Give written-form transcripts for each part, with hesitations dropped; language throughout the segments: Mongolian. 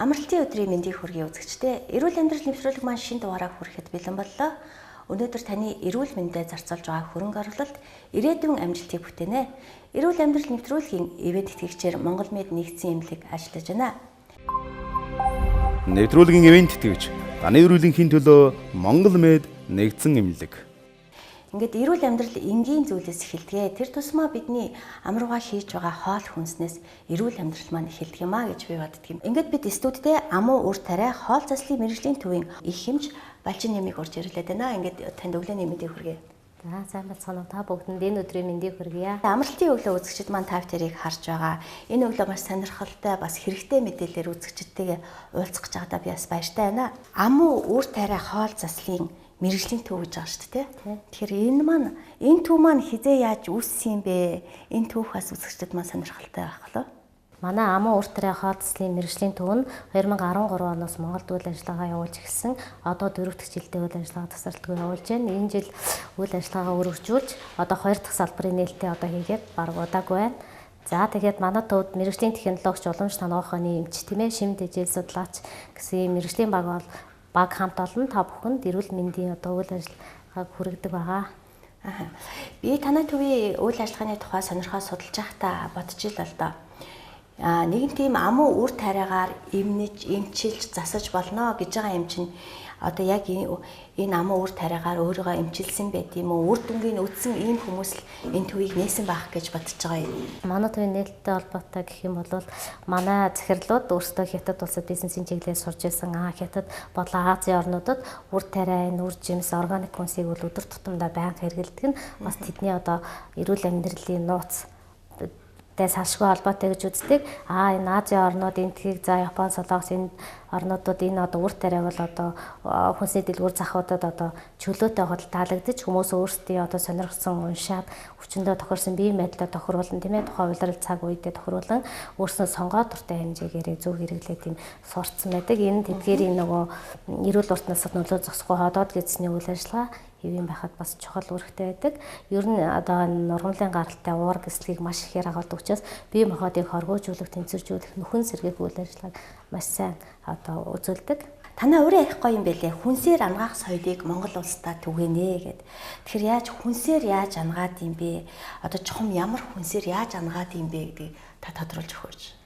Амралтын өдрийн мэндийг хүргэе үзэгчдээ. Эрүүл амьдрал нэвтрүүлэг маань шинэ дугаараа хүрэхэд бэлэн боллоо. Өнөөдөр таны эрүүл мэндэд зарцуулж байгаа хөрөнгө оруулалт ирээдүйн амжилтыг бүтээнэ. Эрүүл амьдрал нэвтрүүлгийн ивээн тэтгэгчээр Монгол Мед нэгдсэн эмнэлэг ажиллаж байна. Нэвтрүүлгийн ивээн тэтгэгч таны эрүүл мэндийн төлөө Монгол Мед нэгдсэн эмнэлэг. Ингээд эрүүл амьдрал энгийн зүйлээс эхэлдэг. Тэр тусмаа бидний амрууга хийж байгаа хоол хүнснээс эрүүл амьдрал маань эхэлдэг юм а гэж би боддөг юм. Ингээд бид студидээ амуу үр тариа хоол заслын мэргэжлийн төвийн их хэмж Балжин нэмийг урьж ирлээд байна. Ингээд танд өглөөний мэндийг хүргэе. За сайн байцгаана уу, та бүгдэнд энэ өдрийн мэндийг хүргье. Амралтын өглөө үзэгчид маань та бүхнийг харж байгаа. Энэ өглөө маш сонирхолтой, бас хэрэгтэй мэдээлэлээр үзэгчидтэйгээ уулзах гэж байгаадаа би бас баяртай байна. Амуу үр тариа хоол заслын мэргэжлийн төв гэж байгаа шүү дээ. Тэгэхээр энэ маань энэ төв маань хизээ яаж үүссэн юм бэ? Энэ төвх бас үзэгчдэд маань сонирхолтой байх болов. Манай амуу үр тариа хоол заслын мэргэжлийн төв нь 2013 оноос Монголд үйл ажиллагаа явуулж эхэлсэн. Одоо 4 дахь жилдээ үйл ажиллагаа тасралтгүй явуулж байна. Энэ жил үйл ажиллагаагаа өргөжүүлж одоо 2 дахь салбарын нээлтээ одоо хийгээд бараг удаагүй байна. За тэгээд манай төвд мэргэжлийн технологич, уламж тануй ухааны эмч, тийм шим тэжээл судлаач гэсэн мэргэжлийн баг бол баг хамт олон та бүхэнд эрүүл мэндийн одоо үйл ажиллагааг хүргэдэг байгаа. Би танай төвийн үйл ажиллагааны тухай сонирхоо судалж байхдаа бодож ил л доо. Нэгэн тийм амуу үр тариагаар эмнэж, эмчилж, засаж болно гэж байгаа юм чинь одоо яг энэ амуу үр тариагаар өөрийгөө эмчилсэн байт юм уу? Үр дүнгийн үтсэн ийм хүмүүс л энэ төвийг нээсэн байх гэж бодож байгаа юм. Манай төвийн нээлттэй холбоотой гэх юм бол манай захирлууд өөрсдөө Хятад улсад бизнесийн чиглэлээр сурч ирсэн. Хятад болон Азийн орнуудад үр тариа, энэ үр жимс, органик хүнсийг бол өдөр тутамдаа байнга хэрэглэдэг нь бас тэдний одоо эрүүл амьдралын нууц тэй салшгүй холбоотой гэж үздэг. Энэ Азийн орнууд энтхийг, за Япон, Солонгос энэ орнуудад энэ одоо үр тариа бол одоо хүнсний дэлгүүр захуудад одоо чөлөөтэй худал таалагдаж хүмүүс өөрсдийн одоо сонирхсон уншаад хүчиндээ тохирсон бие байдлаа тохируулан тийм тухайн улирал цаг үедээ тохируулан өөрснөө сонгоод дуртай хэмжээгээрээ зөв хэрэглээ тийм сурцсан байдаг. Энэ тэдгээрийн нөгөө эрүүл урт насад нөлөө зогсохгүй ходоод гэдэсний үйл ажиллагаа хэвийн байхад бас чухал үүрэгтэй байдаг. Ер нь одоо нургамлын гаралтай уург эслэгийг маш ихээр агуулдаг учраас бие махбодыг хоргоожуулах, тэнцвэржүүлэх, нөхөн сэргээх үйл ажиллагааг маш сайн одоо үзүүлдэг. Танай өөрөө их гоё юм бэлээ. Хүнсээр ангаах соёлыг Монгол улсдаа түгээнэ гэд. Тэгэхээр яаж хүнсээр яаж ангаад юм бэ? Одоо чухам ямар хүнсээр яаж ангаад юм бэ гэдгийг та тодруулж өгөөч.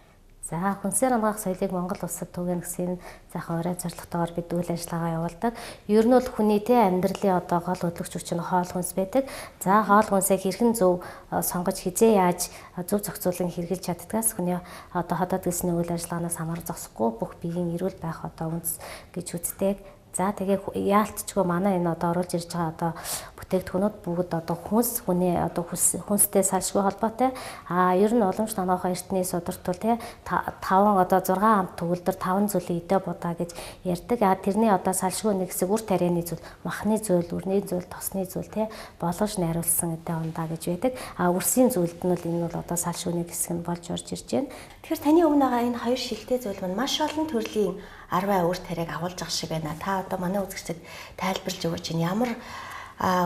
За хүнсээр ангаах соёлыг Монгол улсад түгээнэ гэсэн сайхан урай зорилготойгоор бид үйл ажиллагаа явуулдаг. Ер нь бол хүний амьдралын одоо гол хөдөлгөгч хүч нь хоол хүнс байдаг. За хоол хүнсээ хэрхэн зөв сонгож хизээ яаж зөв зохицуулан хэрэглэж чаддгаас хүний одоо ходоод гэсний үйл ажиллагаанаас хамаар зогсохгүй бүх биеийн эрүүл байх одоо үндэс гэж үздэг. За тэгээ яалтчгүй манай энэ одоо оруулж ирж байгаа одоо бүтээгдэхүүнүүд бүгд одоо хүнс хүний одоо хүнстэй салшгүй холбоотой. Ер нь уламж тануйхан эртний судартул тий 5 одоо 6 амт төгөлдөр 5 зүйлийн идэ будаа гэж ярьдаг. Тэрний одоо салшгүй нэг хэсэг үр тарианы зүйл, махны зүйл, үрний зүйл, тосны зүйл тий болгож найруулсан идэ ундаа гэж байдаг. Үрсийн зүйлд нь бол энэ бол одоо салшгүй нэг хэсэг нь болж орж ирж байна. Тэгэхээр таны өмнө байгаа энэ хоёр шилтэй зүйл маань маш олон төрлийн 10 үр тариаг агуулж байгаа шиг байна. Та одоо манай үзэгчдэд тайлбарлаж өгөөч. Энэ ямар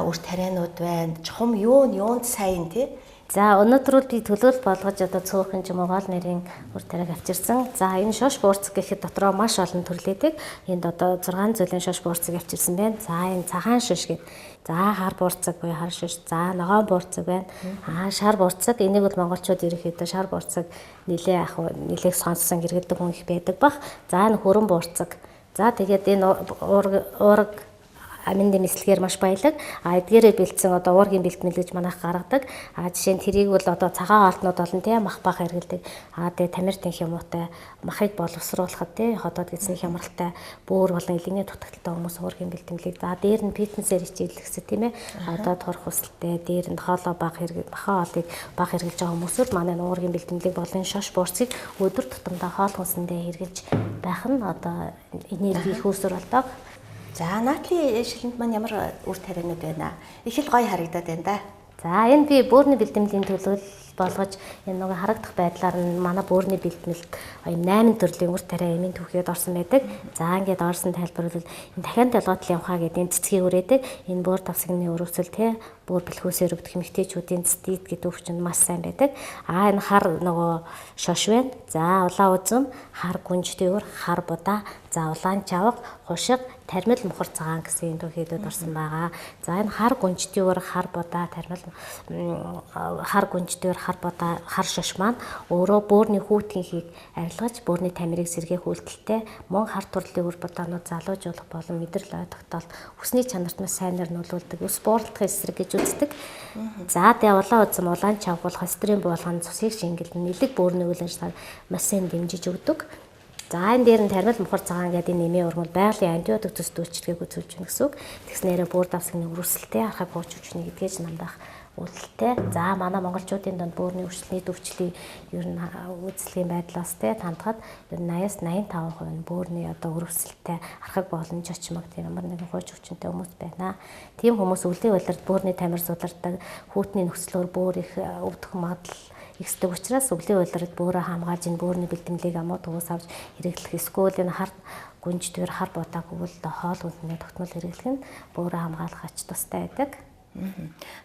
үр тарианууд байна? Чухам юу нь юунд сайн тий? За өнөөдөр бол би төлөөл болгож одоо цөөхөн ч юм уу гол нэрийн үр тариаг авчирсан. За энэ шош буурцаг гэхэд дотроо маш олон төрлөөдөг. Энд одоо 6 зүйлийн шош буурцаг авчирсан байна. За энэ цагаан шош гэд. За хар буурцаг буюу хар шош. За ногоон буурцаг байна. Шар буурцаг. Энийг бол монголчууд ерөнхийдөө шар буурцаг нилээ ах нилээх сонссон хэрэглэдэг хүн их байдаг бах. За энэ хөрөн буурцаг. За тэгээд энэ уураг амин нэмслэгээр маш баялаг. Эдгээрээ бэлдсэн одоо уургийн бэлтгэл гэж манайх гаргадаг. Жишээ нь тэрийг бол одоо цагаан хоолтнууд болон тий мах бах хэрэглэдэг. Тэгээ тамир тэнх юмутай махыг боловсруулахад тий ходоод гэсний хямралтай бөөр болон илгэний дутагдaltaй хүмүүс уургийн бэлтгэлийг. За дээр нь фитнесээр хичээллэхсэ тийм одоо турх хүсэлтэй дээр нь хоолоо баг хэрэг махан хоолыг баг хэрэглэж байгаа хүмүүсүүд манай уургийн бэлтгэлийг болон шош буурцыг өдөр тутамдаа хоол хүнсэндээ хэрэглэж байх нь одоо энерги их үүсвэр болдог. За наатлийн шилэнд маань ямар үр тарианууд байна? Их л гоё харагдаад байна да. За энэ би бөөрийн бэлтгэлийн төлөөлөл болгож энэ нөгөө харагдах байдлаар нь манай бөөрийн бэлтгэлд ийм 8 төрлийн үр тариа эмийн түүхэд орсон байдаг. За ингээд орсон тайлбар бол энэ дахиан толгойтлын ухаа гэдэг энэ цэцгийг үрээдэг. Энэ бөөр давсагны өрөвсөл те бөөр бэлхүүсээр өвдөх эмэгтэйчүүдийн цэцдийд гэдэг өвчнөд маш сайн байдаг. А энэ хар нөгөө шош байна. За улаан үзэм, хар гүнжтэй өр, хар будаа, за улаан чавга, хушиг, тармил мухар цагаан гэсэн энэ түүхийдүүд орсон байгаа. За энэ хар гүнжтэй өр, хар будаа, тармил хар гүнжтэй өр, хар будаа, хар шош маань өөрөө бөөрийн хүүтгийнхийг арилгаж, бөөрийн тамирыг сэргээх үйлдэлтэй, мөн хар төрлийн үр будаанууд залуужуулах болон мэдрэл ой тогтоолт, үсний чанарт маш сайнаар нөлөөлдөг, ус бууралтахын эсрэг гэж үздэг. За тэгээ улаан үзэм, улаан чавга бол холестерин буулган цусыг шингэлэн, элэг бөөрийн үйл ажиллагааг маш сайн дэмжиж өгдөг. За энэ дээр нь тармил мухар цагаан гэдэг энэ нэмийн урмал байгалийн антибиотик төс дүүчилгээг үзүүлж байна гэсэн үг. Тэгснээрээ бөөр давсагны өрөвсөлтэй архаг хууч хүчний гэдгээж намдаах үйлдэлтэй. За манай монголчуудын донд бөөрийн өвчлөлний төвчлөлийн ер нь үйлчлэгийн байдлаас те тандахад ер нь 80-аас 85% нь бөөрийн одоо өрөвсөлтэй архаг болон чочмог тийм ямар нэгэн хууч хүчинтэй хүмүүс байна. Тийм хүмүүс өвлийн улирд бөөрийн тамир сулардаг, хүүтний нөхцлөөр бөөр их өвдөх магадлал ихсдэг учраас өвлийн улирад бөөрөө хамгаалж энэ бөөрийн бэлтгэлийг амуу төвөөс авч хэрэглэх эсвэл энэ хар гүнж дээр хар будааг өвөл хоол хүнсний тогтмол хэрэглэх нь бөөрөө хамгаалах ач тустай байдаг.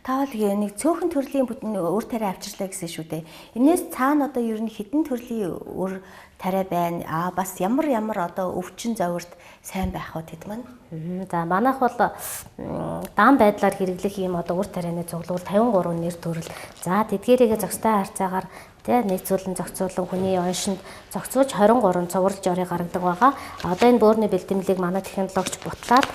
Та бол нэг цөөхөн төрлийн үр тариа авчирлаа гэсэн шүү дээ. Энээс цаана одоо ер нь хэдэн төрлийн үр тариа байна? Аа бас ямар ямар одоо өвчин зовирт сайн байх вэ тэд маань? За манайх бол даан байдлаар хэрэглэх ийм одоо үр тарианы цуглуул 53 нэр төрөл. За тэдгээрийгээ зохистой харьцаагаар тэ нийцүүлэн зохицуулан хүний оншинд зохицуулж 23 цуврал жорыг гаргадаг байгаа. Одоо энэ бөөрийн бэлтгэлийг манай технологич бутлаад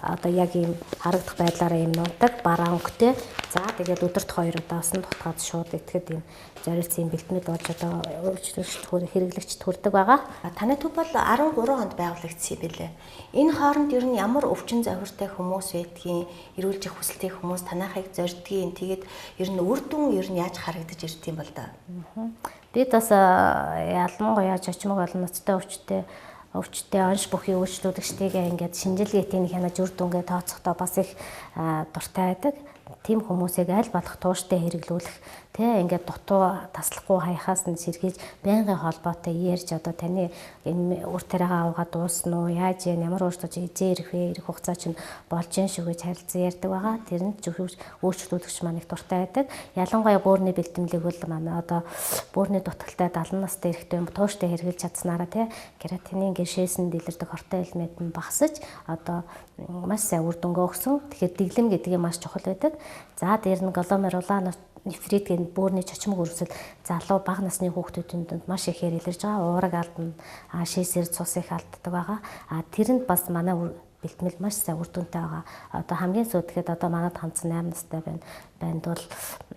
одоо яг ийм харагдах байдлаараа ийм нуудаг бараа өнгөтэй. За тэгээд өдөрт 2 удаа усан дутгаад шууд идэхэд ийм зориулсан бэлтгэл болж одоо өөрчлөгч хэрэглэгчд хүрдэг байгаа. Танай төв бол 13 онд байгуулагдсан юм билээ. Энэ хооронд ер нь ямар өвчин зовиртой хүмүүс байдгийг, эрүүлжих хүсэлтэй хүмүүс танайхыг зордгийг, тэгээд ер нь үр дүн ер нь яаж харагдаж ирд юм бол доо? Бид бас ялангуяа чочмог болон ноцтой өвчтэй онш бүхий өөрчлөлтүүдийг ингээд шинжилгээтэй хянаж үр дүнгээ тооцохдоо бас их дуртай байдаг. Тийм хүмүүсийг аль болох тууштай хэрэглүүлэх тэ ингээд дутуу таслахгүй хаяхаас нь сэргийж байнгын холбоотой ярьж одоо таны энэ үр тариагаа аваад дуусна уу, яаж яа, ямар өөрчлөлт эзээ ирэх вэ, ирэх хугацаа чинь болж гэн шүү гэж харилцан ярьдаг байгаа. Тэр нь өөрчлөлтүүлэгч маань их дуртай байдаг. Ялангуяа бөөрийн бэлтгэлийг бол манай одоо бөөрийн дутагтай 70 настай эрэгтэй тууштай хэрэглэж чадсанараа тэ кератинын ингээд шээсэнд илэрдэг хортой элемент нь багасж одоо маш сайн үр дүнгээ өгсөн. Тэгэхээр дэглэм гэдэг нь маш чухал байдаг. За дээр нь гломерулаа нефрит гэдэг бөөрийн чочмог өрөвсөл залуу бага насны хүүхдүүдийн дунд маш ихээр илэрж байгаа. Уураг алдна, шээсээр цус их алддаг байгаа. Тэрэнд бас манай бэлтгэл маш сайн үр дүнтэй байгаа. Одоо хамгийн сүүдэхэд одоо манад хандсан 8 настай байна. Банд бол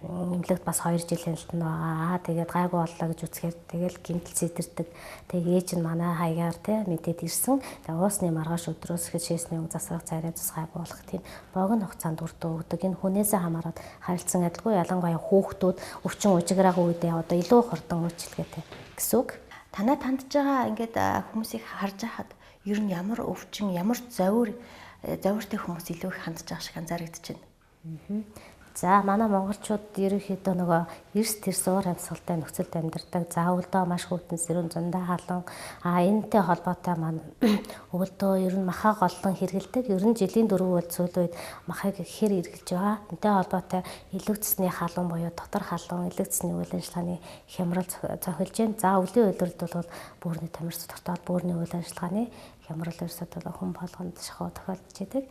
эмнэлэгт бас 2 жилийн хяналтанд байгаа. Тэгээд гайгүй боллоо гэж үзэхээр тэгэл гэмтэл сэтэрдэг. Тэг ээж нь манай хаягаар те мэдээд ирсэн. Тэгээ уусны маргааш өдрөөс ихэд шээсний өнгө засрах царай цус гайгүй болох тийм богино хугацаанд үр дүн өгдөг. Энэ хүнээсээ хамаарат харилцан адилгүй ялангуяа хүүхдүүд өвчин ужиграагүй үедээ одоо илүү хурдан үйлчилгээтэй гэсэн үг. Танай тандж байгаа ингээд хүмүүсийг харж байхад ер нь ямар өвчин, ямар зовиртой хүмүүс илүү их хандж байгаа шиг анзаарэгдэж байна. За манай монголчууд ерөнхийдөө нөгөө эрс тэрс уур амьсгалтай нөхцөлд амьдардаг. За өвөлдөө маш хүйтэн сэрүүн зундаа халуун. Энэтэй холбоотой маань өвөлдөө ер нь махаа голлон хэрэгэлдэг. Ер нь жилийн 4 үйл сүүл үед махыг ихээр эргэлж байгаа. Энэтэй холбоотой элэг цэсний халуун буюу дотор халуун, элэг цэсний үйл ажиллагааны хямрал зохилж байна. За өвлийн улиралд бол бөөрийн тамир тогтоол, бөөрийн үйл ажиллагааны хямрал ерөөсөө бол хүн болгонд шахуу тохиолдож идэг.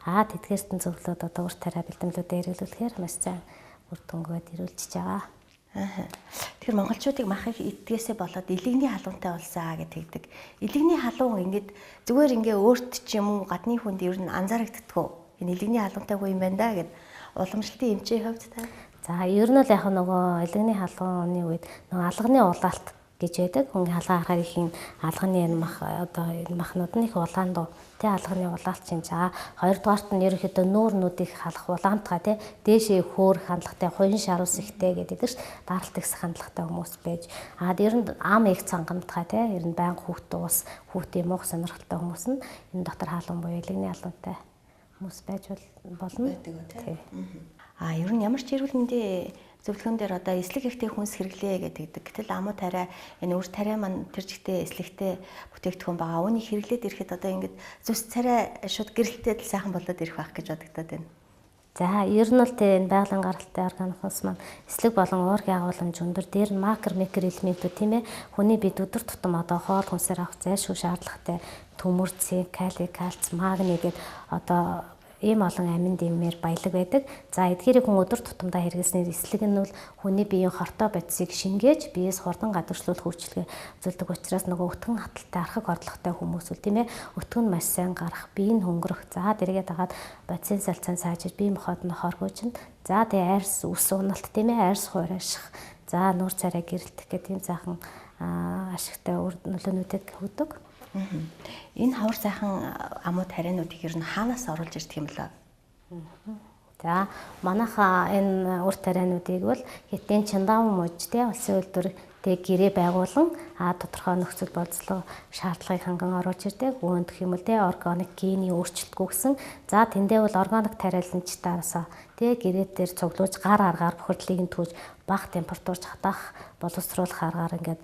Тэдгээрт нь зөвлөд одоо үр тариа бэлтгэлүүдээ хэрэглүүлэхээр маш сайн үр дүнгээд ирүүлчихэж байгаа. Тэгэхээр монголчуудыг махыг иддгээсээ болоод элэгний халуунтай болсон гэж тэгдэг. Элэгний халуун ингээд зүгээр ингээ өөрт ч юм уу гадны хүнд ер нь анзаарэгддэггүй. Энэ элэгний халуунтай хүн юм байна да гэд уламжлалтын эмчийн хувьд та. За ер нь л яг нөгөө элэгний халууны үед нөгөө алганы улаалт гэж байдаг. Хүн халгаа харахаар их юм алганы энэ мах одоо энэ махнууд нь их улаан дуу. Тэ алганы улаалт чинь. За хоёрдугаарт нь ерөнхийдөө нүүрнүүдийг халах улаантгай тэ дээшээ хөөх хандлагатай, хуян шарус ихтэй гэдэг ш. Даралт ихсэх хандлагатай хүмүүс байж. Ер нь ам их цангамтгай тэ ер нь байнга хүүхд уус хүүхдийн муух сонирхолтой хүмүүс нь энэ дотор хаалган буюу элэгний халуунтай хүмүүс байж болно. Байдаг үү тэ. Ер нь ямар ч эрүүл мэндийн Зөвлөгөөн дээр одоо эслэг ихтэй хүнс хэрэглээ гэдэг. Гэтэл амуу тариа энэ үр тариа маань тэр чигтээ эслэгтэй бүтээгдэхүүн байгаа. Үүнийг хэрэглээд ирэхэд одоо ингэж зүс царай шууд гэрэлтэй л сайхан болоод ирэх байх гэж бодогдоод байна. За, ер нь бол тэ энэ байгалийн гаралтай органик хүнс маань эслэг болон уургийн агуулмж өндөр, дээр нь макро микро элементүүд, тийм ээ, хүний бид өдөр тутам одоо хоол хүнсээр авах зайлшгүй шаардлагатай төмөр, цинк, кали, кальц, магний гээд одоо ийм олон амин дэмээр баялаг байдаг. За, эдгээрийг хүн өдөр тутамдаа хэрэглэснээр эслэг нь бол хүний биеийн хортой бодисыг шингээж, биеэс хурдан гадагшлуулах үйлчилгээ үзүүлдэг учраас нөгөө өтгөн хаталтай, архаг орлоготой хүмүүс үл, тийм ээ, өтгөн маш сайн гарах, бие нь хөнгөрөх, за дэргээ дагаад бодисын салцаан сайжиж, бие махбод нь хоргоожин, за тэгээ арьс ус уналт, тийм ээ, арьс хуурайших, за нүүр царай гэрэлтэх гэх тийм сайхан ашигтай үр нөлөөнүүдийг өгдөг. Энэ хавар сайхан амуу тариануудыг ер нь хаанаас оруулж ирдэг юм бэлээ? За, манайхаа энэ үр тариануудыг бол Хятадын Чандаан мужид те улсын үйлдвэр тэг гэрээ байгуулан тодорхой нөхцөл болцлого шаардлагыг ханган оруулж ирдэг. Үүнд гэх юм бол те органик гений өөрчлөлтгүй гэсэн. За, тэндээ бол органик тариаланчтаасаа те гэрээ дээр цуглуулж гар аргаар бохирдлыг нь түүж бага температурч хатаах боловсруулах аргаар ингээд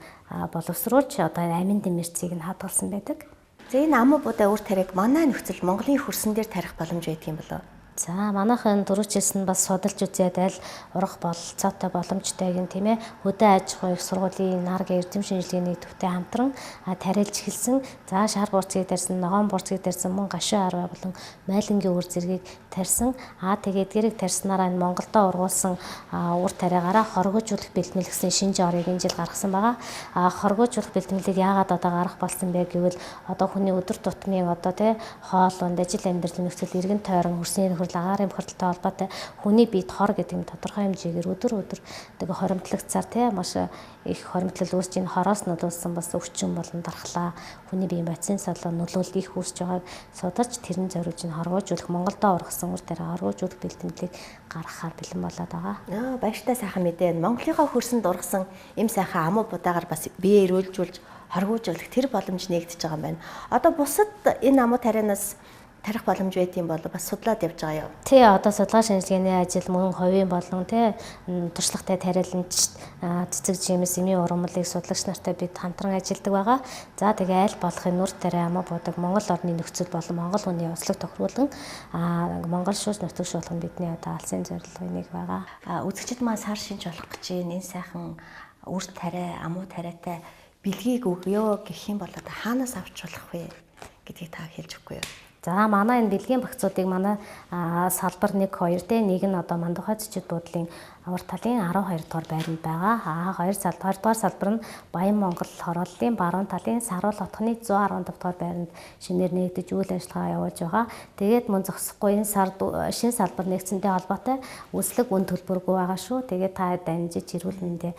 боловсруулж одоо амин дэмэрцийг нь хадгалсан байдаг. За, энэ амуу будаа үр тариаг манай нөхцөл Монголын хөрсөн дээр тарих боломж байдаг юм болоо? За, манайхан дөрөвчилсэн бас судалж үзээд аль урах бололцоотой боломжтойг нь, тийм ээ, хөдөө аж ахуйн их сургуулийн наргийн эрдэм шинжилгээний төвтэй хамтран тарилж эхэлсэн. За, шар бурцгийг тарьсан, ногоон бурцгийг тарьсан, мөн гашуун арвай болон майлангийн үр зэргийг тарьсан. Тэгээд эдгээрийг тарьснараа энэ Монголдо ургуулсан үр тариагаараа хоргоожуулах бэлтгэл гэсэн шинэ жорыг энэ жил гаргасан байгаа. Хоргоожуулах бэлтгэлийг яагаад одоо гаргах болсон бэ гэвэл одоо хүний өдөр тутмын одоо тий хоол унд, ажил амьдралын нөхцөл, эргэн тойрон, хөрсний нөхөрлөл, агаарын бохирдолтой холбоотой хүний биед хор гэдэг юм тодорхой хэмжээгээр өдөр өдөр тэгээ хоримтлагцаар тий маш их хоримтлал үүсч, энэ хороос нөлөөлсөн бас өвчин болон дархлаа, хүний биеийн бодисын салуу нөлөөлөл их үүсч байгааг сударч тэрэн зориулж энэ хоргоожуулах Монголдо ургасан үр тариа хоргоожуулах бэлтгэлийг гаргахаар бэлэн болоод байгаа. Аа, баяртай сайхан мэдээ. Монголынхоо хөрсөнд ургасан им сайхан амуу будаагаар бас бие эрүүлжүүлж хоргоожуулах тэр боломж нэгдэж байгаа юм байна. Одоо бусад энэ амуу тарианаас тарих боломж байт юм бол бас судлаад явж байгаа юу? Тий, одоо судалгаа шинжилгээний ажил мөн хувийн болон тий туршлагатай тариаланч цэцэг жимс эмийн ургамлыг судлагч нартай бид хамтран ажилладаг байгаа. За, тэгээ аль болохын нүр тариа амуу будаг Монгол орны нөхцөл болон Монгол хүний онцлог тохируулан Монгол шууж нутагшуулах нь бидний одоо алсын зорилгын нэг байгаа. Үзэгчид маань сар шинж болох гэж энэ сайхан үр тариа, амуу тариатай бэлгийг өгөө гэх юм бол одоо хаанаас авч болох вэ гэдгийг та хэлж өгөхгүй юу? За, манай энэ бэлгийн багцуудыг манай салбар 1 2 те нэг нь одоо Мандухай зочид буудлын авар талын 12 дугаар байранд байгаа. 2 дугаар салбар нь Баян Монгол хорооллын баруун талын Саруул хотхны 115 дугаар байранд шинээр нэгдэж үйл ажиллагаа явуулж байгаа. Тэгээд мөн зогсохгүй энэ сард шинэ салбар нэгдсэнтэй холбоотой үслэг үн төлбөргүй байгаа шүү. Тэгээд та дамжиж эрүүл мэндэ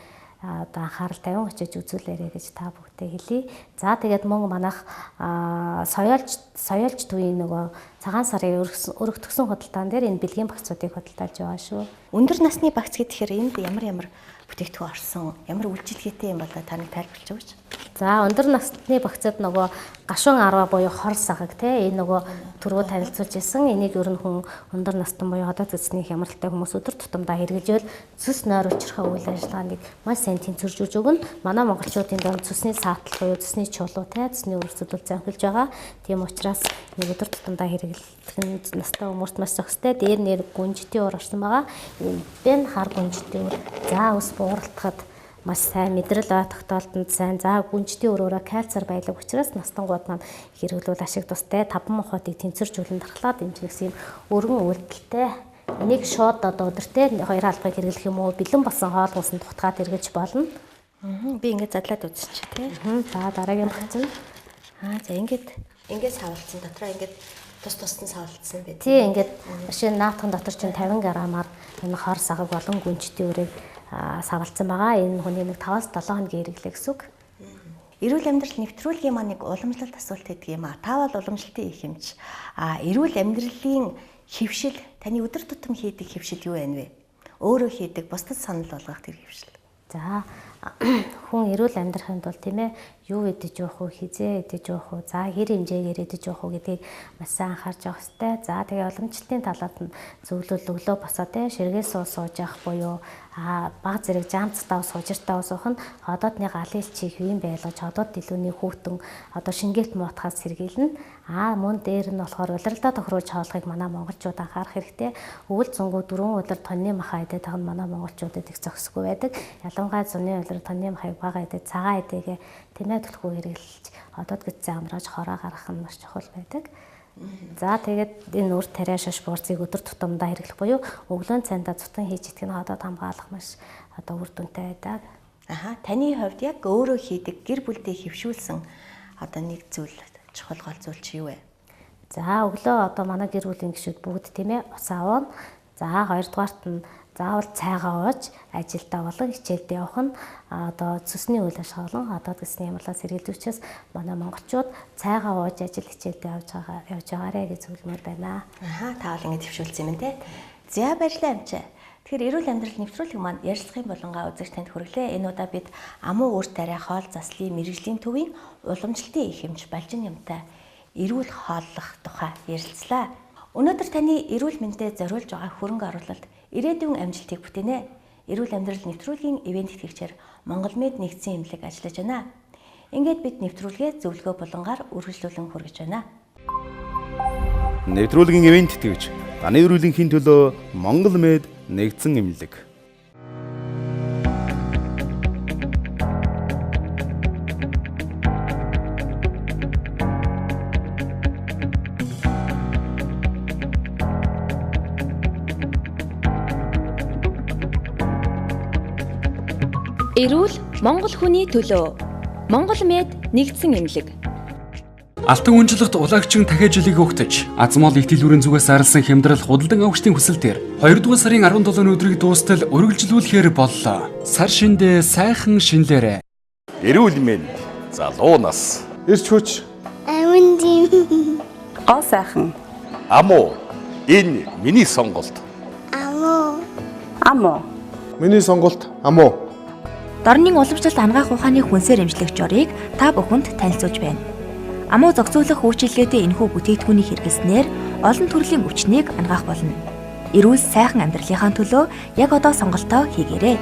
одоо анхаарал тавин очиж үзүүлээрэй гэж та бүгдээ хэлье. За, тэгээд мөн манайх соёолч төвийн нөгөө цагаан сарын өргөтгсөн худалдаан дээр энэ бэлгийн багцуудыг худалдаалж байгаа шүү. Өндөр насны багц гэхээр энд ямар ямар бүтээгдэхүүн орсон, ямар үйлчилгээтэй юм бол та нэг тайлбарлаж өгөөч. За, өндөр насны багцад нөгөө гашуун арва буюу хор сагаг те энэ нөгөө түрүү танилцуулж ирсэн. Энийг ер нь хүн өндөр настан буюу одоо цэцний хямралтай хүмүүс өдөр тутамдаа хэрэгжээл цөс нойр учрахаа үйл ажиллагааныг маш сайн тэнцвэржүүлж өгнө. Манай монголчуудын донд цөсний саатал буюу цөсний чулуу те цөсний өрсөлдөл зөнхөлж байгаа. Тийм учраас нэг өдөр тутамдаа хэрэглэх нь настай хүмүүст маш зохистой. Дээр нэр гүнжитийн уур орсон байгаа. Энэ хар гүнжитийн уур. За, ус бууралтахад маш сайн, мэдрэл ой тогтоолтонд сайн. За, гүнжитийн өрөөрөө кальцаар баялаг учраас настангууд маань хэрэглүүл ашиг тустай. Таван мохотыг тэнцвэржүүлэн дархлаа дэмжих юм өргөн үйлдэлтэй. Энийг шууд одоо өдөртөө 2 албыг хэрэглэх юм уу, бэлэн болсон хоол хүнсэнд дутгаад хэрэглэж болно. Би ингээд задлаад үзчих тий. За, дараагийн багц нь. За, ингээд савлцсан дотроо ингээд тус тусдан савлцсан байт. Тий, ингээд шинэ наатхан дотор чинь 50 грамаар энэ хор сагаг болон гүнжитийн өрөөг савлцсан байгаа. Энэ хүний нэг 5-7 хоногийн хэрэглээ гэсэн үг. Эрүүл амьдрал нэвтрүүлгийн маань нэг уламжлалт асуулт гэдэг юм а. Та бол уламжлалтын их юмч. Эрүүл амьдралын хэвшил, таны өдөр тутам хийдэг хэвшил юу байна вэ? Өөрөө хийдэг, бусдад санал болгох тэр хэвшил. За, Хүн эрүүл амьдрахын тулд тийм юу идэж уух вэ, хизээ идэж уух вэ, за хэр хэмжээгээр идэж уух вэ гэдгийг маш сайн анхаарч явах хэрэгтэй. За тэгээ уламжлалтын талаад нь зөвлөл өглөө босоо тийм ширгээ сууж явах буюу баг зэрэг жамц дав суужиртай суух нь ходоодны галын элчийг хэвийн байлгаж ходоод дэлгүүний хүүтэн одоо шингээлт муутахаас сэргийлнэ. Мөн дээр нь болохоор улиралдаа тохируулж хооллохыг манай монголчууд анхаарах хэрэгтэй. Өвөл зунгуу 4 өдөр тонны маха идээд тах нь манай монголчуудад их зохисгүй байдаг. Ялангуяа зуны улирал тонны махыг бага идээд цагаан эдэгээ тэмээ түлхүү хэрэглэж одод гэтсээ амрааж хороо гаргах нь маш чухал байдаг. За тэгээд энэ үр тариа шаш буурцыг өдөр тутамдаа хэрэглэх буюу өглөөний цайндаа зутан хийж идэх нь ходоод хамгаалах маш одоо үр дүнтэй байдаг. Аха, таны хувьд яг өөрөө хийдэг гэр бүлдээ хэвшүүлсэн одоо нэг зүйл чухал гол зүйл чи юу вэ? За өглөө одоо манай гэр бүлийн гишүүд бүгд тийм ус авна. За хоёрдугаарт нь заавал цайгаа ууж ажилдаа болон хичээлдээ явах нь одоо цөсний үйл ажиллагаа болон одоод гэсний хямралаас сэргийлдэг учраас манай монголчууд цайгаа ууж ажил хичээлдээ явж байгаарэ гэж зөвлөмөр байна. Аха, та бол ингэ төвшүүлсэн юм те. За баярлалаа амчаа. Тэгэхээр эрүүл амьдрал нэвтрүүлэг маань ярилцлагын булангаа үзэгч танд хүргэлээ. Энэ удаа бид амуу үр тариа хоол заслын мэргэжлийн төвийн уламжлалтын их хэмж балжин юмтай эрүүл хооллох тухай ярилцлаа. Өнөөдөр таны эрүүл мэндэд зориулж байгаа хөрөнгө оруулалт ирээдүйн амжилтыг бүтээнэ. Эрүүл амьдрал нэвтрүүлгийн ивээн тэтгэгчээр Монгол Мед нэгдсэн эмнэлэг ажиллаж байна. Ингээд бид нэвтрүүлгээ зөвлөгөө булангаар үргэлжлүүлэн хүргэж байна. Нэвтрүүлгийн ивээн тэтгэгч таны эрүүлэнхийн төлөө Монгол Мед нэгдсэн эмнэлэг. Эрүүл Монгол хүний төлөө. Монгол Мед нэгдсэн эмнэлэг. Алтан үнжлэгт улагчин дахиад жилийг өгтөж, Азмол их дэлгүүрийн зүгээс зарласан хямдрал худалдан авагчдын хүсэлтээр 2 дугаар сарын 17-ны өдрийг дуустал үргэлжлүүлэхээр боллоо. Сар шиндээ сайхан шинлээрэ. Эрүүл мэнд, залуу нас, эрч хүч, амин тийм, гоо сайхан, амуу. Энэ миний сонголт. Амуу. Амуу. Миний сонголт амуу. Дорнын уламжлалт ангаах ухааны хүнсээр эмчлэх жорыг та бүхэнд танилцуулж байна. Амуу зохицуулах үйлчилгээтэй энэхүү бүтээгдэхүүнийг хэрэглэснээр олон төрлийн өвчнийг ангаах болно. Эрүүл сайхан амьдралынхаа төлөө яг одоо сонголтоо хийгээрэй.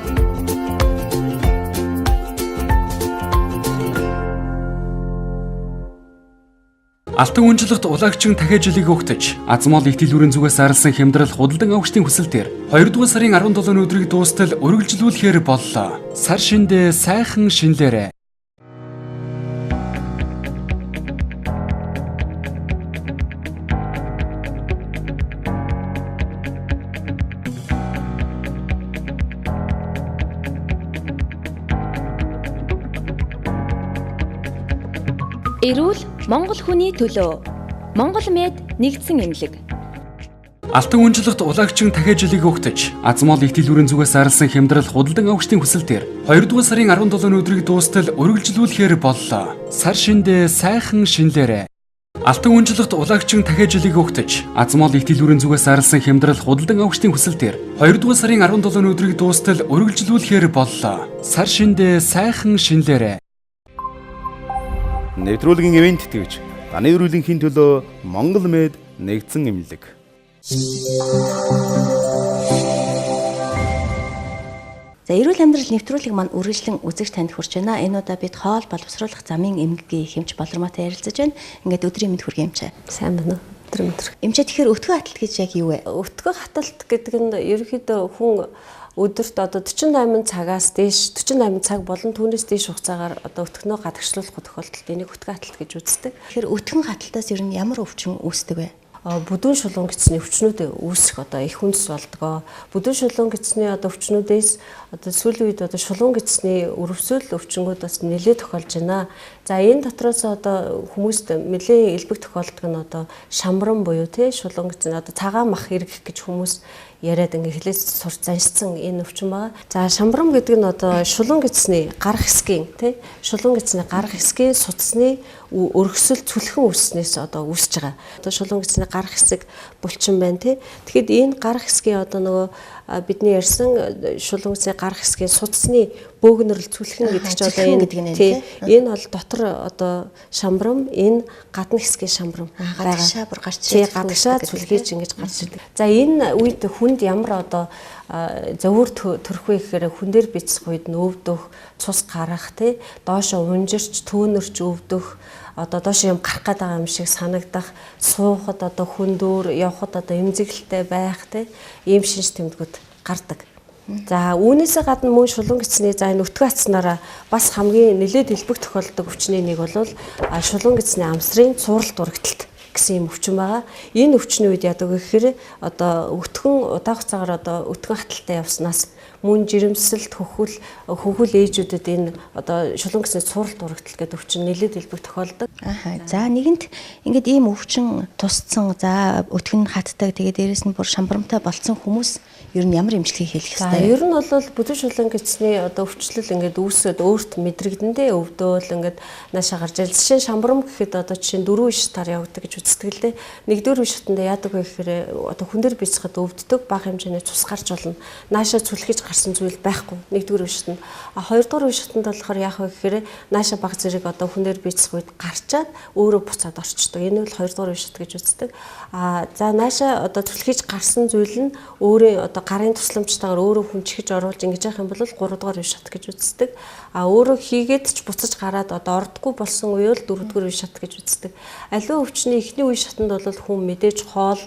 Алтан үнжлэгт улагчин дахиад жилийг өгтөж, Азмол их дэлгүүрийн зүгээс зарласан хямдрал худалдан авагчдын хүсэлтээр 2 дугаар сарын 17-ны өдрийг дуустал үргэлжлүүлэхээр боллоо. Сар шиндээ сайхан шинлээрэ. Эрүүл Монгол хүний төлөө. Монгол Мед нэгдсэн эмнэлэг. Алтан үнжлэгт улагчин дахиад жилийг өгтөж, Азмол их дэлгүүрийн зүгээс зарласан хямдрал худалдан авагчдын хүсэлтээр 2 дугаар сарын 17-ны өдрийг дуустал үргэлжлүүлэхээр боллоо. Сар шиндээ сайхан шинлээрэ. Алтан үнжлэгт улагчин дахиад жилийг өгтөж, Азмол их дэлгүүрийн зүгээс зарласан хямдрал худалдан авагчдын хүсэлтээр 2 дугаар сарын 17-ны өдрийг дуустал үргэлжлүүлэхээр боллоо. Сар шиндээ сайхан шинлээрэ. Нэвтрүүлгийн ивээн тэтгэгч таны эрүүлэнхийн төлөө Монгол Мед нэгдсэн эмнэлэг. За эрүүл амьдрал нэвтрүүлэг маань үргэлжлэн үзэгч танд хүрч байна. Энэ удаа бид хоол боловсруулах замын эмгэгийн хэмж Болормоотой ярилцаж байна. Ингээд өдрийн мэнд хүргэе эмчээ. Сайн байна уу? Өдрийн мэнд. Эмчээ, тэгэхээр өтгөн хаталт гэж яг юу вэ? Өтгөн хаталт гэдэг нь ерөнхийдөө хүн өдөрт одоо 48 цагаас дээш 48 цаг болон түүнээс дээш хугацаагаар одоо өтгөнөө гадагшлуулах тохиолдолд энийг өтгөн хаталт гэж үздэг. Тэгэхээр өтгөн хаталтаас ер нь ямар өвчин үүсдэг вэ? Бүдүүн шулуун гэсний өвчнүүд үүсэх одоо их хүнс болдгоо. Бүдүүн шулуун гэсний одоо өвчнүүдээс одоо сүүлийн үед одоо шулуун гэсний өрөвсөл өвчнгүүд бас нэлээд тохиолж байна. За энэ дотроос одоо хүмүүст нэлээд элбэг тохиолддог нь одоо шамран буюу тий шулуун гэсний одоо цагаан мах эргэх гэж хүмүүс яриад ингээ хэлээс сурч заншсан энэ өвчин байгаа. За шамрам гэдэг нь одоо шулуун гэсний гар хэсгийн тий шулуун гэсний гар хэсгийн судасны өргөсөл цүлхэн үүснээс одоо үүсэж байгаа. Одоо шулуун гэсний гар хэсэг булчин байна тий. Тэгэхэд энэ гар хэсгийн одоо нөгөө бидний ярьсан шулуун гэсний гарах хэсгийн судасны бөөгнөрл цүлхэн гэдэг чинь одоо энэ гэдэг нь тий. Энэ бол дотор одоо шамбрам, энэ гадна хэсгийн шамбрам байгаа. Гадагшаа бүр гарч ирдэг. Гадагшаа цүлхийж ингэж гарч ирдэг. За энэ үед хүнд ямар одоо зовөр төрөх вэ гэхээр хүн дээр бицэх үед нь өвдөх, цус гарах тий, доошо унжирч, төөнөрч өвдөх, одоо доош юм гарах гээд байгаа юм шиг санагдах, суухад одоо хүндүүр, явхад одоо эмзэглэлтэй байх тий, ийм шинж тэмдгүүд гардаг. За үүнээсээ гадна мөн шулуун гэсний за энэ өтгөн атснараа бас хамгийн нэлээд элбэг тохиолддог өвчний нэг бол шулуун гэсний амсрын цуврал дурагталт гэсэн юм өвчин байгаа. Энэ өвчний үед яадаг вэ гэхээр одоо өтгөн удаан хугацаагаар одоо өтгөн хаталтай явснаас мөн жирэмсэлт хөхөл ээжүүдэд энэ одоо шулуун гэсний цуврал дурагтал гэдэг өвчин нэлээд элбэг тохиолддог. Аха. За нэгэнт ингээд ийм өвчин тусцсан, за өтгөн хатдаг, тэгээд дээрэс нь бүр шамбрамтай болцсон хүмүүс ер нь ямар эмчилгээ хийх ёстой вэ? Ер нь бол бүдүүн шулуун гэсний одоо өвчлөл ингээд үүсээд өөрт мэдрэгдэндээ өвдөөл ингээд наашаа гарч ирэл. Жишээ нь шамбрам гэхэд одоо жишээ нь 4 шатаар явагддаг гэж үздэг л дээ. 1-р үе шатанда яадаг вэ гэхээр одоо хүн дээр бийцхэд өвддөг, бага хэмжээний цус гарч болно. Наашаа цүлхэж гарсан зүйл байхгүй 1-р үе шатанд. А 2-р үе шатанд болохоор яах вэ гэхээр наашаа баг зэрэг одоо хүн дээр бийцэх үед гарчаад өөрөө буцаад орчдөг. Энэ бол 2-р үе шат гэж үздэг. А за наашаа одоо цүлхэж гарсан зүйл нь өөрөө одоо гарын тусламжтайгаар өөрөө хүнчгэж оруулж ингэж яах юм бол 3 дугаар үе шат гэж үздэг. А өөрөө хийгээд ч буцаж гараад одоо ордггүй болсон үе бол 4 дугаар үе шат гэж үздэг. Аливаа өвчний эхний үе шатанд бол хүн мэдээж хоол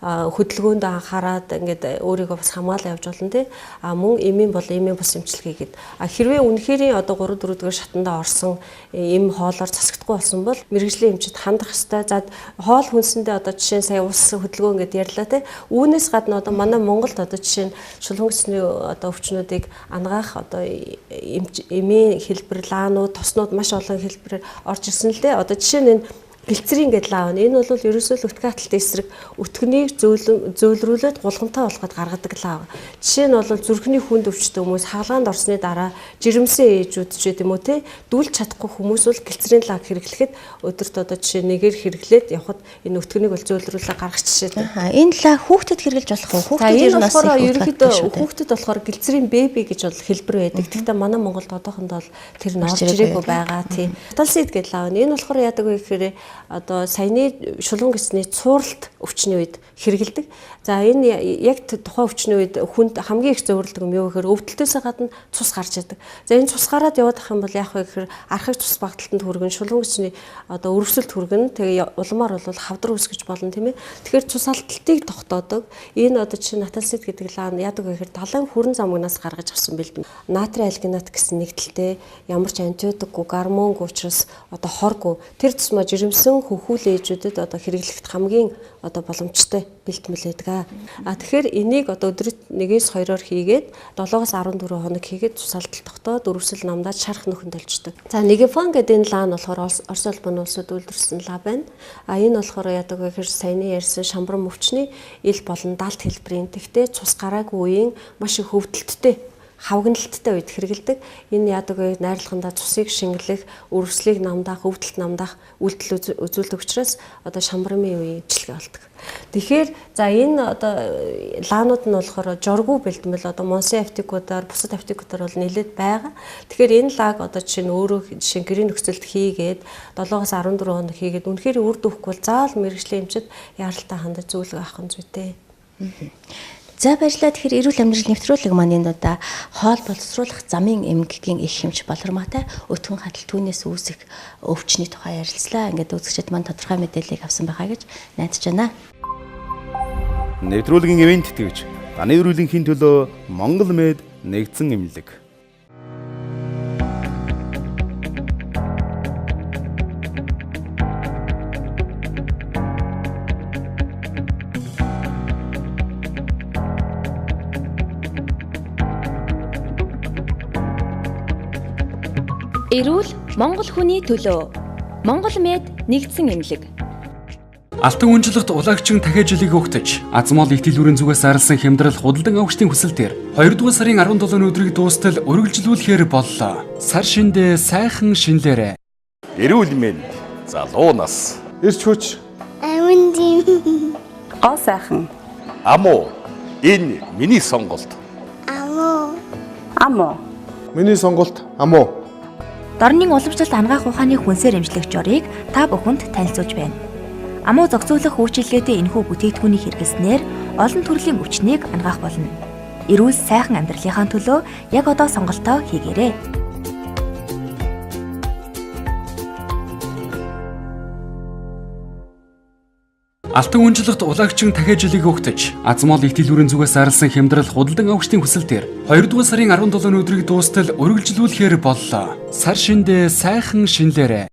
хөдөлгөөнд анхаарад ингээд өөрийгөө бас хамгаалан явж болно тий. А мөн эмийн бол эмийн бус эмчилгээ гээд. А хэрвээ үнэхэрийн одоо 3 4 дугаар шатандаа орсон эм хоолоор засагдахгүй болсон бол мэргэжлийн эмчид хандах ёстой. За хоол хүнсэндээ одоо жишээ нь сая ус хөдөлгөөн гээд ярьлаа тий. Үүнээс гадна одоо манай Монголд одоо жишээ нь шулуун гэсний одоо өвчнүүдийг ангаах одоо эмийн хэлбэр лаанууд, тоснууд маш олон хэлбэрээр орж ирсэн л дээ. Одоо жишээ нь энэ гэлцрийн гэдэг лав. Энэ бол ерөөсөө л өтгөн хаталтын эсрэг өтгөнийг зөөлрүүлээд гулгамтай болгоход гаргадаг лав. Жишээ нь бол зүрхний хүнд өвчтөй хүмүүс хаалгаанд орсны дараа жирэмсэн ээжүүд ч гэдэм үү те дүүлж чадахгүй хүмүүс бол гэлцрийн лав хэрэглэхэд өдөрт одоо жишээ нэгээр хэрэглээд явхад энэ өтгөнийг бол зөөлрүүлээ гаргах жишээтэй. Энэ лав хүүхдэд хэрэглэж болох уу? Хүүхдэд ер нь болохоор ерөнхийдөө хүүхдэд болохоор гэлцрийн бэби гэж бол хэлбэр байдаг. Гэхдээ манай Монголд одоохондоо бол тэр нь орж ирээгүй байгаа тийм. Талсид гэдэг лав. Энэ болохоор яадаг вэ гэхээр одоо саяны шулуун гэсний цууралт өвчний үед хэрэгэлдэг. За энэ яг тухайн өвчний үед хүнд хамгийн их зөөвөрлөдөг юм юу гэхээр өвдөлтөөсөө гадна цус гарч идэг. За энэ цус гараад яваад ах юм бол яах вэ гэхээр архаг цус багталтанд хүргэн, шулуун гэсний одоо өрөвсөлт хүргэн, тэгээ улмаар бол хавдар үүсгэж болно тийм ээ. Тэгэхээр цус алдалтыг тогтоодог. Энэ одоо жишээ наталсид гэдэг лаа яадаг вэ гэхээр далайн хүрэн замгнаас гаргаж авсан бэлдэм. Натрий альгинат гэсэн нэгдэлтэй ямар ч антибиотикгүй, гормонгүй учраас одоо хоргүй. Тэр тусмаа жирэмсэн хөхүүл ээжүүдэд одоо хэрэглэхэд хамгийн одоо боломжтой бэлтгэл байдаг. А тэгэхээр энийг одоо өдөрт 1-2-оор хийгээд 7-оос 14 хоног хийгээд цус алдалт тогтоод өрөвсөл намдаад шарах нөхөнд олждог. За Негефан гэдэг энэ лаа нь болохоор Орос улбаны улсад үйлдвэрлэсэн лаа байна. А энэ болохоор яадаг вэ гэхээр саяны ярьсан шамбрам өвчний ил болон далд хэлбэрийн тэгтээ цус гараагүй үеийн маш их өвдөлттэй хавганалттай үед хэрэгэлдэг. Энэ яадаг вэ? Найрлагандаа цусыг шингэлэх, өрөвслийг намдаах, өвдөлт намдаах үйлдэл үзүүлдэг учраас одоо шамбрамын үеийн эмчилгээ болдог. Тэгэхээр за энэ одоо лаанууд нь болохоор жоргу бэлтгэл одоо Монсын аптекуудаар, бусад аптекуудаар бол нэлээд байгаа. Тэгэхээр энэ лааг одоо жишээ нь өөрөө жишээ нь гэрийн нөхцөлд хийгээд 7-оос 14 хоног хийгээд үнэхээр үр дүнхгүй бол заавал мэргэжлийн эмчид яаралтай хандаж зөвлөгөө авах нь зүйтэй. За баярлалаа. Тэгэхээр эрүүл амьдрал нэвтрүүлэг маань энэ удаа хоол боловсруулах замын эмгэгийн их хэмж болормоотой өтгөн хатал түүнээс үүсэх өвчний тухай ярилцлаа. Ингээд үзэгчид маань тодорхой мэдээллийг авсан байхаа гэж найдаж байна. Нэвтрүүлгийн ивент тэтгэгч Даны эрүүлэнхийн төлөө Монгол Мед нэгдсэн эмнэлэг. Эрүүл Монгол хүний төлөө. Монгол Мед нэгдсэн эмнэлэг. Алтан үнжлэгт улагчин дахиад жилийг өгтөж, Азмол их дэлгүүрийн зүгээс зарласан хямдрал худалдан авагчдын хүсэлтээр 2 дугаар сарын 17-ны өдрийг дуустал үргэлжлүүлэхээр боллоо. Сар шиндээ сайхан шинлээрэ. Эрүүл мэнд залуу нас. Ирч хүч. Амин дим. Гоо сайхан. Амуу. Энэ миний сонголт. Амуу. Амуу. Миний сонголт амуу. Дорнын уламжлалт анагаах ухааны хүнсээр эмчлэх жорыг та бүхэнд танилцуулж байна. Амуу зохицуулах үйлчилгээтэй энэхүү бүтээгдэхүүнийг хэрэглэснээр олон төрлийн өвчнийг анагаах болно. Эрүүл сайхан амьдралынхаа төлөө яг одоо сонголтоо хийгээрэй. Алтан өнжлөгт улагчин дахиад жилийг өгтөж, Азмол их дэлгүүрийн зүгээс зарласан хямдрал худалдан авагчдын хүсэлтээр 2 дугаар сарын 17-ны өдрийг дуустал үргэлжлүүлэхээр боллоо. Сар шиндээ сайхан шинлээрэ.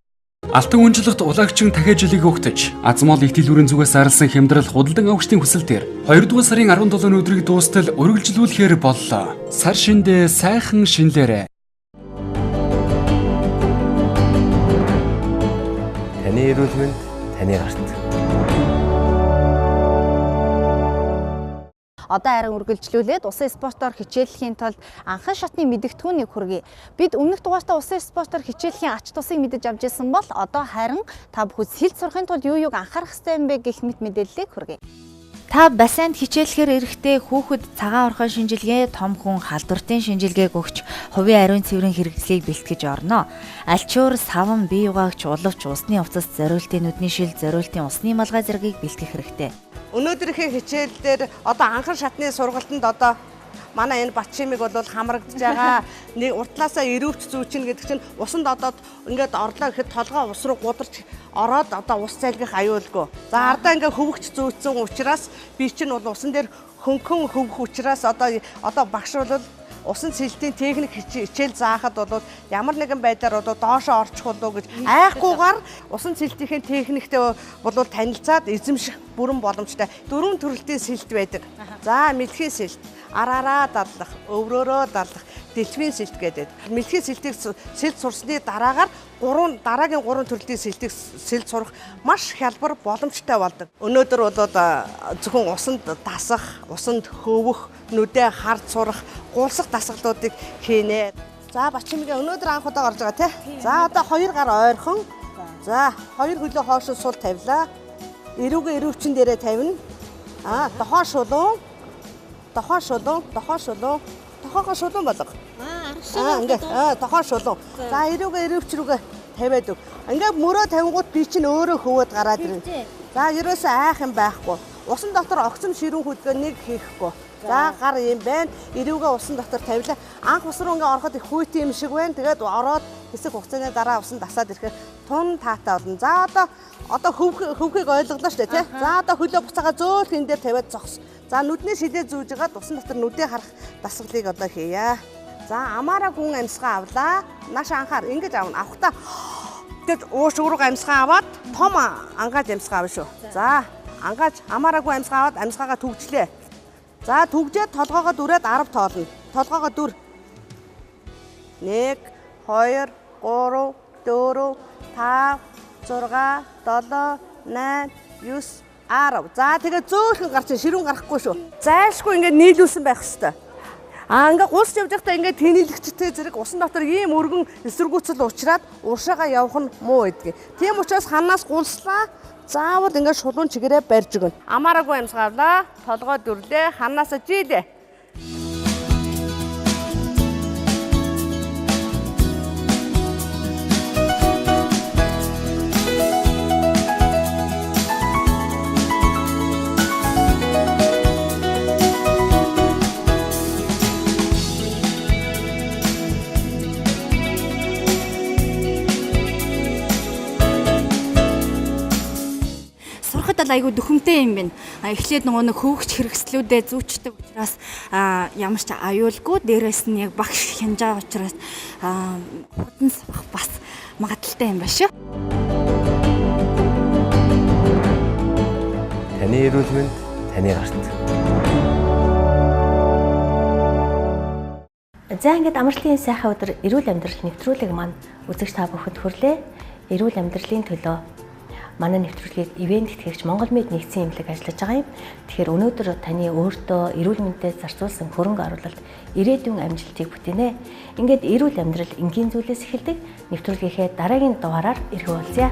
Алтан өнжлөгт улагчин дахиад жилийг өгтөж, Азмол их дэлгүүрийн зүгээс зарласан хямдрал худалдан авагчдын хүсэлтээр 2 дугаар сарын 17-ны өдрийг дуустал үргэлжлүүлэхээр боллоо. Сар шиндээ сайхан шинлээрэ. Таны эрүүл мэнд таны гарт. Одоо харин үргэлжлүүлээд усан спортоор хичээллэхийн тулд анхан шатны мэдгэдэггүйнийг хүргэе. Бид өмнөх дугаартаа усан спортоор хичээллэхийн ач тусыг мэдэж авч ирсэн бол одоо харин та бүхэн сэлд сурахын тулд юу юуг анхаарах ёстой юм бэ гэх мэт мэдээллийг хүргэе. Та бассейнд хичээллэхээр эрэхтэй хүүхэд цагаан орхон шинжилгээ, том хүн халдвартын шинжилгээг өгч хувийн ариун цэврийн хэрэгслийг бэлтгэж орно. Альчуур, саван, бие угаагч, улавч, усны увцас, зориултын нүдний шил, зориултын усны малгай зэргийг бэлтгэх хэрэгтэй. Өнөөдрийнхээ хичээл дээр одоо анхан шатны сургалтанд одоо манай энэ Батчимыг бол хамрагдж байгаа. Нэг уртлаасаа эрүүвч зүүчин гэдэг чинь усанд одоо ингээд орлоо гэхэд толгой ус руу гударч ороод одоо ус зайлгах аюулгүй. За ардаа ингээд хөвөгч зүүцсэн учраас би чинь бол усан дээр хөнгөн хөвөх учраас одоо багш бол усан сэлтийн техник хичээл заахад бол ямар нэгэн байдлаар одоо доошоо орчих болов гэж айхгүйгээр усан сэлтийн техниктэй бол танилцаад эзэмших бүрэн боломжтой. Дөрвөн төрөлтийн сэлт байдаг. За мэлхийн сэлт, араараа дадлах, өврөөрөө дадлах, дэлфийн сэлт гэдэг. Мэлхийн сэлтийг сэлт сурсны дараагаар дараагийн гурван төрлийн сэлтийг сэлт сурах маш хялбар боломжтой болдог. Өнөөдөр бол зөвхөн усанд дасах, усанд хөвөх, нүдээ хард сурах, гулсах дасгалуудыг хийнэ. За Батчимгийн өнөөдөр анх удаа орж байгаа тий. За одоо хоёр гар ойрхон. За хоёр хөлөө хоошоо сул тавилаа. Эрүүгээ эрүүвчин дээрээ тавина. Аа дохоо шулуун. Дохоо шулуун, дохоо шулуун. Тохоогоо шулуун болго. Аа ингээд тохоо шулуун. За эрүүгээ эрүүвч рүүгээ тавиад өг. Ингээд мөрөө тавингууд би чинь өөрөө хөвөөд гараад ирнэ. За ерөөсөө айх юм байхгүй. Усан дотор огцом ширүүн хөдгөө нэг хийхгүй. За гар юм байна. Эрүүгээ усан дотор тавилаа. Анх ус руу ингээд ороход их хүйтэн юм шиг байна. Тэгээд ороод хэсэг хугацааны дараа усан дасаад ирэхээр тун таатай болно. За одоо хөвхийг ойлголоо шүү дээ тий. За одоо хөлөө буцаага зөөлх энэ дээр тавиад зогс. За нүдний шилээ зүүж байгаад усан дотор нүдээ харах дасгалыг одоо хийе. За амаараа гүн амьсгаа авлаа. Нааш анхаар ингэж авна. Авахтаа гэж ууш ураг амьсгаа аваад том ангааж амьсгаа авна шүү. За ангааж амаараа гүн амьсгаа аваад амьсгаагаа түгжлээ. За түгжээд толгоогоо дүрээд 10 тоолно. Толгоогоо дүр. 1 2 3 4 5 6 7 8 9 10. За тэгээ зөөлхөн гарч ширүүн гарахгүй шүү. Зайлшгүй ингээд нийлүүлсэн байх хэвээр. Аа ингээд гулс явж байхдаа ингээд тэнэлэгчтэй зэрэг усан дотор ийм өргөн эсэргүүцэл уучраад уршаага явах нь муу гэдгийг. Тийм учраас ханаас гулслаа. Заавал ингээд шулуун чигээрээ барьж өгнө. Амаараагүй амьсгаа авлаа. Толгой дүрлээ. Ханаасаа жилээ. Айгүй дөхөмтэй юм байна. Эхлээд нөгөө нэг хөөгч хэрэгслүүдээ зүүчдэг учраас ямар ч аюулгүй, дээрээс нь яг багш хянаж байгаа учраас хурдан сурах бас магадлалтай юм байна шүү. Таны эрүүл мэнд таны гарт. За ингээд амралтын сайхан өдөр эрүүл амьдрал нэвтрүүлэг маань үзэгч та бүхэнд хүрлээ. Эрүүл амьдралын төлөө манай нэвтрүүлгийг ивент тэтгэгч Монгол Мэд нэгдсэн эмнэлэг ажиллаж байгаа юм. Тэгэхээр өнөөдөр таны өөртөө эрүүл мэндэд зарцуулсан хөрөнгө оруулалт ирээдүйн амжилтыг бүтээнэ. Ингээд эрүүл амьдрал энгийн зүйлээс эхэлдэг. Нэвтрүүлгийнхээ дараагийн дугаараар эргэн уулзъя.